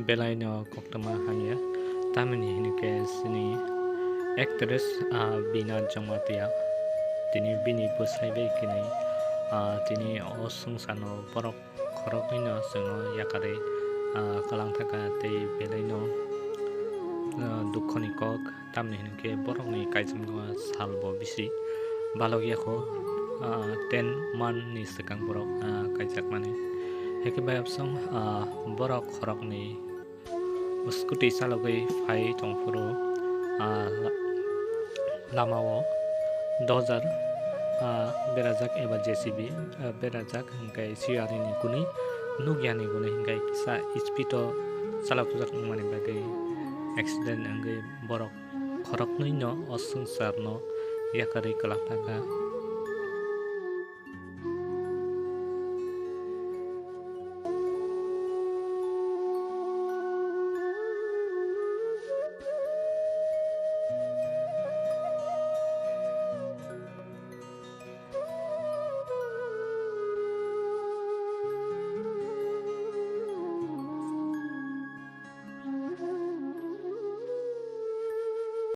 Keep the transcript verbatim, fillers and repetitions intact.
Belai no koktwma hamya, tamni hwnwi khe chini actress, ah, Bina Jamatia, tini bini bwsai bai kwnwi, ah, tini o swngcharno borok khoroknwino chwngno yakarwi, ah, kwlang thaka tei belai no, ah, dukhoni kok. Tamni hwnwi khe borokni kaijakma sal bo bisi balok ya kho, ah, ten man ni swkang borok, ah, kaijakmani. Hakhe bayapsong, ah, borok khoroknwi scooty chalogwi phai tongphuru, ah, la-, lamao dojar, ah, berajak eba J C B, ah, berajak, hwnkhe siyani ni kwnwi nukya ni kwnwi hwnkhe kisa speed o chalokjak wngmani bagwi accident wngwi borok khoroknwino o swngcharno yakarwi kwlak thangkha.